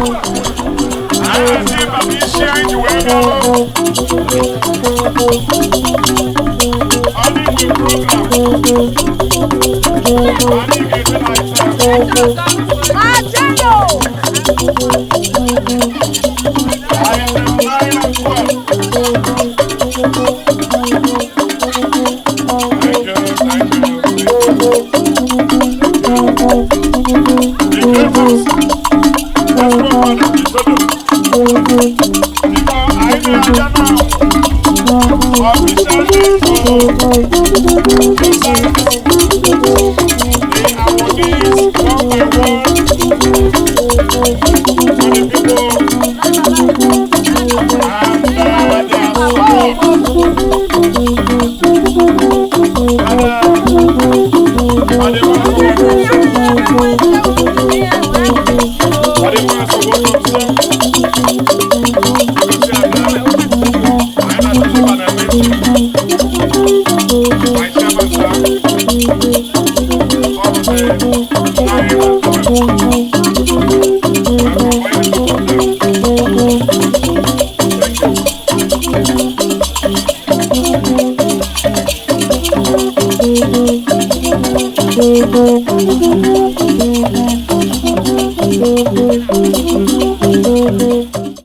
Anyị na-esi ịba n'isi anyị ji wee bịalụ. Ọ dị igwe program. Anyị ga-ede na ise. Item 9 and 12. Thank you, thank you, thank you. The greatest. Let's go on the Isodo. Biko, anyị na-abịa now. Officially to present the awardees one by one to the people and their support. And Adébáṣọ wọ́n sọ. Gosi abịa. Anyị na-achọzi ịba na meeting. My chairman, sir. Ọ bụzi 9 and 12. I'm going to put them. Thank you.